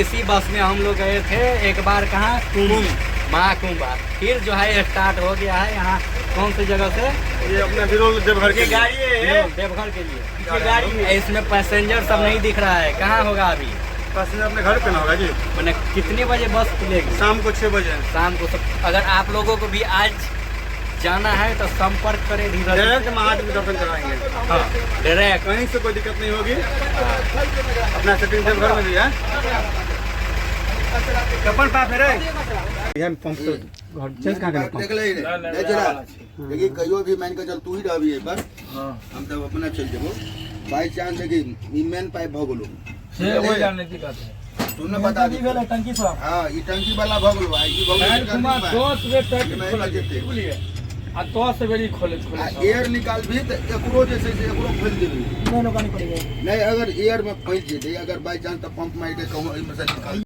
इसी बस में हम लोग गए थे एक बार। कहाँ? कुंभ, महाकुंभ। फिर जो है स्टार्ट हो गया है। यहाँ कौन सी जगह से? ये अपना बिरोल देवघर के गाड़ी है। देवघर के लिए। ये गाड़ी है। इसमें पैसेंजर सब नहीं दिख रहा है, कहाँ होगा अभी? पैसेंजर अपने घर पे ना होगा जी। मैंने कितने बजे बस खुलेगी? शाम को 6 बजे। शाम को। सब अगर आप लोगों को भी आज जाना है तो संपर्क करें धीरज। डायरेक्ट महादेव के दर्शन कराएंगे। हाँ, डायरेक्ट। कहीं से कोई दिक्कत नहीं होगी। अपना सेटिंग देवघर में भी है। कपन पाइप है रे? हम पंप से घर चल, कहाँ गए पंप? देख ले रे, नहीं चला। देखी, कहियो भी मान के चल, तू ही रहबी एहि पर, हम तब अपना चलि जेबो। बाई चांस देखी, ई मेन पाइप भऽ गेलो। से हो जाने दिक्कत है। तू ने बता दी। टंकी सब। हाँ, ई टंकी वाला भऽ गेलो आ ई भऽ गेलो। काल्हि खुमा 10 बेर टंकी नहि खोललियै। जेतै। बुझलियै? आ 10 बेर ई खोले आ खोले। एयर निकालबी तऽ एकरो जे छै से एकरो खोलि देबी। नहि, अगर एयर में फँसि जेतै अगर बाई चांस, तऽ पंप मारि के कहूँ एहिमे से निकाल।